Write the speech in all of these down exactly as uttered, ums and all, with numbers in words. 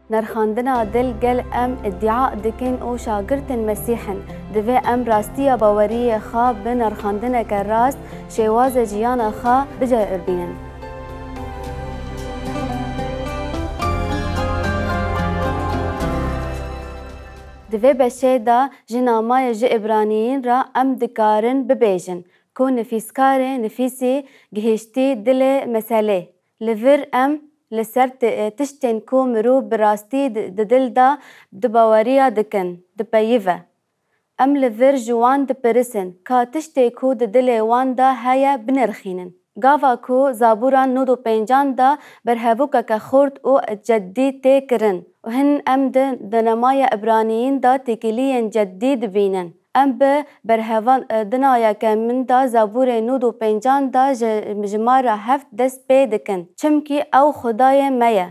Nerxandina dil gel em îdia dikin û şagirtên Mesîh in, divê em rastiya baweriyê xwe bi nerxandineke rast şêwaze jiyana xwe biceribînin. Di vê beşê de ji namayê ji Îbraniyîn re em dikarin bibêjin ku nifîskarê nifîsî gihiştî dilê meselê. Li vir em li ser ti-, tiştên ku mirov bi rastî di, di dil de di baweriya dikin, dipeyive. Em li vir ji wan dipirisin, ka tiştê ku di dilê wan de heye binirxînin. Gava ku Zabûran nod û pêncan de berhevokeke xurt û ceddî tê kirin û hin em di, di namayê Îbraniyîn de têkiliyên ceddî dibînin. Em bi berhevan, e, dina yekemin de Zabûrê nod û pêncan de ji, ji me re heft dest pê dikin. Çimkî ew Xwedayê me ye.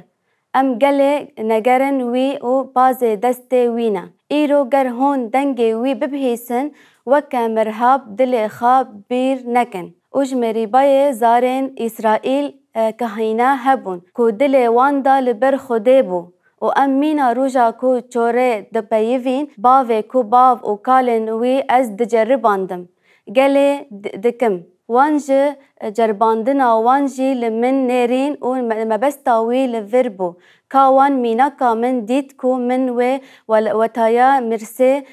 Em gelê negerin wî û pazê destê wî ne. Îro ger hûn dengê wî bibihîsin, weke mirhab dilê xwe bîr nekin û ji merîbayê zarên Îsraîl, e, kahîne hebûn ku dilê wan da li ber Xwedê bû. Û em mîna roja ku çorê dipeyivîn, bavê ku bav û kalên wî ez diceribandim, gelê di-, dikim. Wan ji ceribandina wan jî li min nêrîn û me-, mebesta wî li vir bû. Ka wan mînaka min dît ku min wê wel-, wetaya mirsê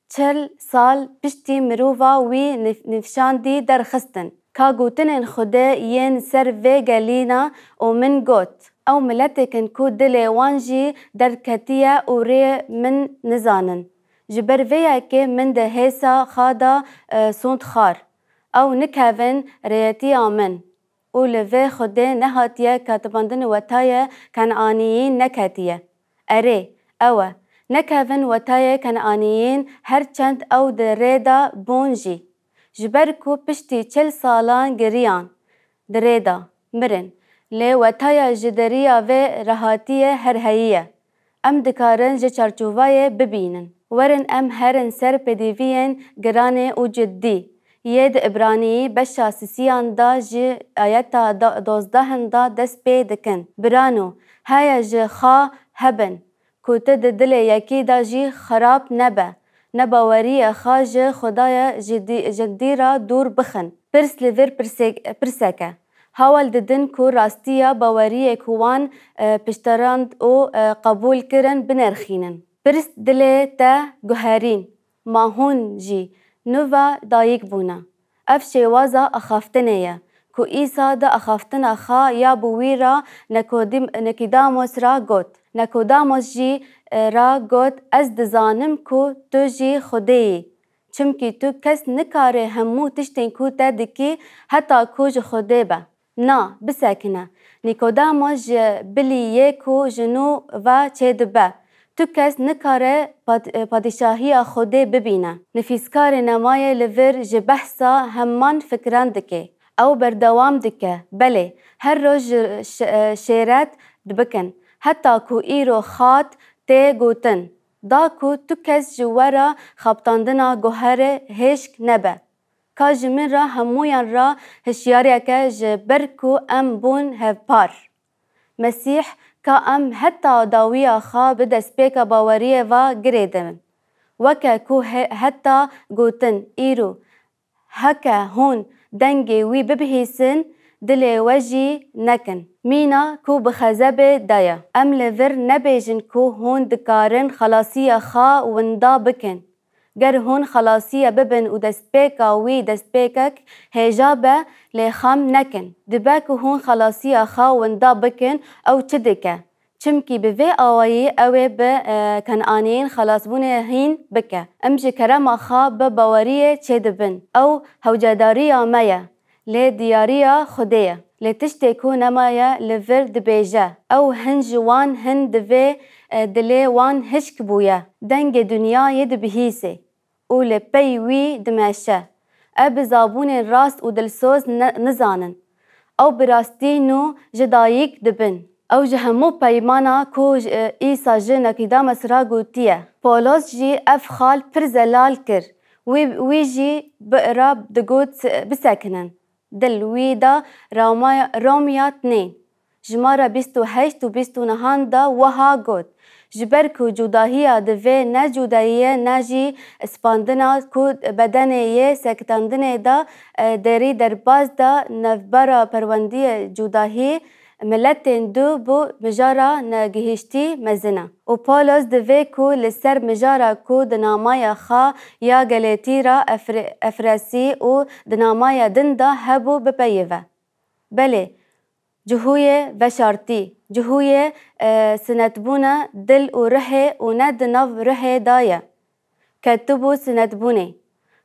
çil sal piştî mirova wî nif-, nifşandî derxistin. Ka gotinên Xwedê yên ser vê gelî ne û min got, ew miletêk in ku dilê wan jî derketiye û rê min nizanin. Ji ber vê yekê min di hêsa xwe de, e, sond xwar. Ew nikevin rêyetiya min. Û li vê Xwedê nehatiye katibandin wetayê Kenaniyîn neketiye. Erê, ew e, nekevin wetayê Kenaniyîn her çend ew di rê de bûn jî. Ji ber ku piştî çil salan giriyan di rê de, mirin. Lê wetaya ji deriya vê rehatiyê her heyî ye. Em dikarin ji çarçovayê bibînin. Werin em herin ser pêdiviyên giranê û ciddî yê di Îbraniyî beşa sisiyan de ji ayeta da-, dozdehan de dest pê dikin. Birano, heye ji xwe hebin, ku tu di dilê yekî de jî xerab nebe, nebaweriyê xwe ji Xwedayê ji dî-, ji dî re dûr bixin. Pirs li vir pirsek-, pirseke. Hewl didin ku rastiya baweriyê ku wan, e, pişterand û, e, qebûl kirin binirxînin. Pirs dilê te guherîn, ma hûn jî nû ve dayik bûne. Ev şêwaza axaftinê ye ku Îsa di axaftina xwe ya bi wî re Nikodîm-, Nikîdamos re got. Nikîdamos jî, e, re got, ez dizanim ku tu jî Xwedê yî. Çimkî tu kes nikare hemû tiştên ku te dikî heta ku ji Xwedê be. Na, bisekine. Nîkodemos ji bilî yê ku ji nû ve çêdibe. Tu kes nikare pad-, padîşahiya Xwedê bibîne. Nifîskarê nemayê li vir ji behsa heman fikiran dike. Ew berdewam dike, belê, her roj ji ş-, şêret dibikin. Heta ku îro xat tê gotin. Da ku tu kes ji we re xaptandina guherê hêşk nebe. Ka ji min re hemûyan re hişyariyeke ji ber ku em bûn hevpar. Mesîh, ka em heta dawiya xwe bi destpêka baweriyê ve girêdin. Weke ku he-, heta gotin, îro, heke hûn dengê wî bibihîsin, dilê we jî nekin. Mîna ku bi xezebê de ye. Em li vir nebêjin ku hûn dikarin xelasiya xwe winda bikin. Ger hûn xelasiyê bibin û destpêka wî destpêkek hêja be, lê xem nekin. Dibe ku hûn xelasiya xwe winda bikin, ew çi dike? Çimkî bi vê awayî ew ê bi, e, Kenaniyên xelasbûnê hîn bike. Em ji kerema xwe bi baweriyê çêdibin. Ew hewcedariya me ye. Lê diyariya Xwedê ye. Lê tiştê ku nemaye li vir dibêje, ew hin ji wan hin divê, e, dilê wan hişk bûye. Dengê dinyayê dibihîsê û li pey wî dimeşe. Ev bi zabûnên rast û dilsoz ne-, nizanin. Ew bi rastî nû ji dayik dibin. Ew ji hemû peymana ku ji, e, Îsa ji Nîkodemos re gotiye. Polos jî ev xal pir zelal kir. Wî, wî jî bi re digot, bisekinin. Dil wî de Romaya, Romya tinên. Jimara bîst û heşt û bîst û nehan de wiha got, ji ber ku cudahiya divê ne cudahiyê ne jî spandina ku bedenê yê sekitandinê de, e, derî derbas de navbera perwendiyê cudahî miletên du bû mijara negihiştî mezin e. Û Pawlos divê ku li ser mijara ku di namaya xwe ya Galetî re Efre-, Efresî û di namaya din de hebû bipeyive. Belê, cihûyê veşartî, cihûyê, e, sinetbûna dil û ruhê û ne di nav ruhê de ye. Ketibû sinetbûnê.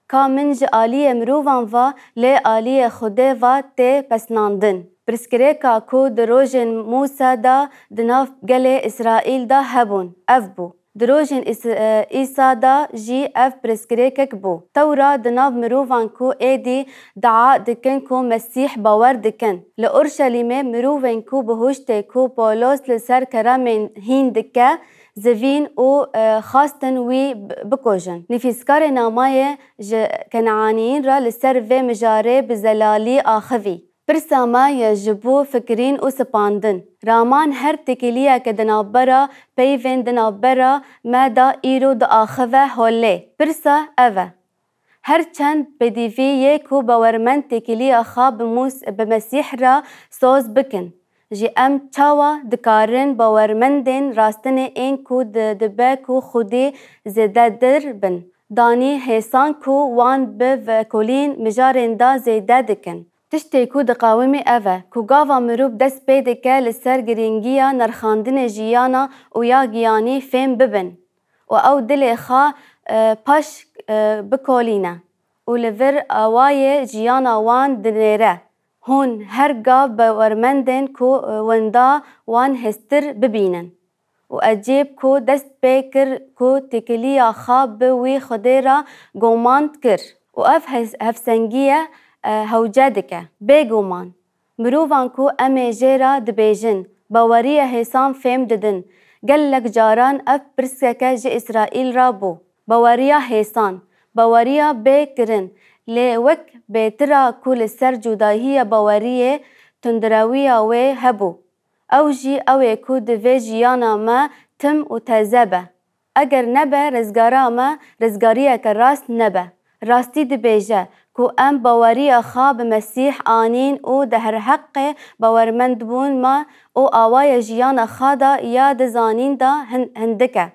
Ka min ji aliyê mirovan ve, lê aliyê Xwedê ve tê pesnandin. Pirsgirêka ku di rojên Mûsa de di nav gelê Îsraîl de hebûn, ev bû. Di rojên Îs-, e, Îsa de jî ev pirsgirêkek bû. Tewra di nav mirovan ku êdî dua dikin ku Mesîh bawer dikin. Li Urşelîmê mirovên ku bihuştê ku Pawlos li ser keremên hîn dike, zivîn û, e, xwestin wî bi-, bikujin. Nivîskarê namayê ji Keneaniyîn re li ser vê mijarê bi zelalî axivî. Pirsa me ye ji bo fikirîn û spandin. Raman her têkiliyeke di navbera peyvên di navbera me de îro diaxive holê. Pirsa ev e. Her çend pêdivî yê ku bawermend têkiliya xwe bi Mûs-, bi Mesîh re soz bikin, jî em çawa dikarin bawermendên rastinê ên ku di-, dibe ku xwedî zêdetir bin, danî hêsan ku wan bi vekolîn mijarên de zêde dikin? Tiştê ku diqawimî ev e, ku gava mirov dest pê dike li ser girîngiya nirxandinê jiyana û ya giyanî fêm bibin û ew dilê xwe, e, paş, e, bikolîne û li vir awayê jiyana wan dinêre. Hûn her gav bawermendên ku, e, wenda wan hêztir bibînin. Û ecêb ku dest pê kir ku têkiliya xwe bi wî Xwedê re gomand kir û ev hes-, hevsengiye, e, hewce dike. Bêguman, mirovan ku em ê jê re dibêjin, baweriya hêsan fêm didin. Gelek caran ev pirseke ji Îsraîl re bû. Baweriya hêsan, baweriya bê kirin, lê wek bêtira ku li ser cudahiya baweriyê tundrewiya wê hebû. Ew jî ew ê ku divê jiyana me tim û teze be. Eger nebe, rizgara me rizgariyeke rast nebe. Rastî dibêje ku em baweriya xwe bi Mesîh anîn û di herheqê bawermendbûn me û awaya jiyana xwe de ya di zanîn de hin-, hindik e.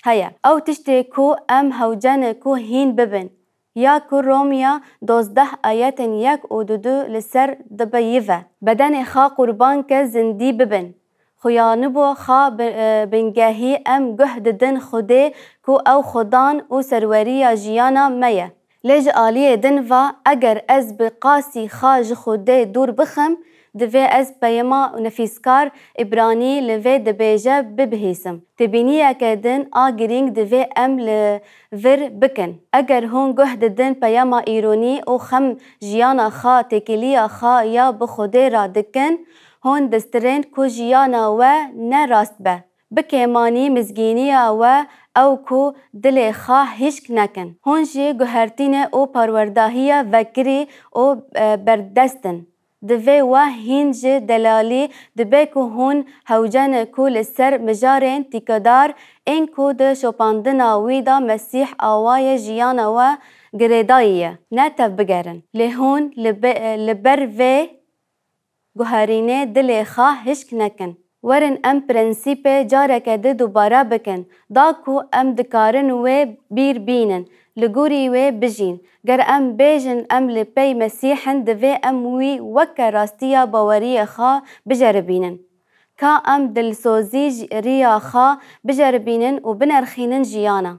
Heye. Ew tiştê ku em hewce ne ku hîn bibin, ya ku Romya dozdeh ayetên yek û dudu li ser dipeyive. Bedenê xwe qurban ke zindî bibin. Xuyanibû xwe bi-, e, bingehî em guh didin Xwedê ku ew Xudan û serweriya jiyana me ye. Lê ji aliyê din ve, eger ez bi qasî xwe ji Xwedê dûr bixim, divê ez peyama nivîskar Îbranî li vê dibêje bibihîsim. Têbîniyeke din a girîng divê em li vir bikin. Eger hûn guh didin peyama îronî û xem jiyana xwe, têkiliya xwe ya bi Xwedê re dikin, hûn distirên ku jiyana we ne rast be. Bi kêmanî mizgîniya we ew ku dilê xwe hişk nekin. Hûn jî guhertînê û parwerdahiya vekirî û, e, berdest in. Divê we hîn ji delalî dibe ku hûn hewce ne ku li ser mijarên tîkadar ên ku di şopandina wî de Mesîh awayê jiyana we girêdayî ye, ne tevbigerin. Lê hûn li be-, li ber vê guherînê dilê xwe hişk nekin. Werin em prensîpê careke di dubare bikin, da ku em dikarin wê bîr bînin, li gorî wê bijîn. Ger em bêjin em li pey Mesîh in, divê em wî weke rastiya baweriyê xwe biceribînin. Ka em dilsozî ji riya xwe biceribînin û binerxînin jiyana.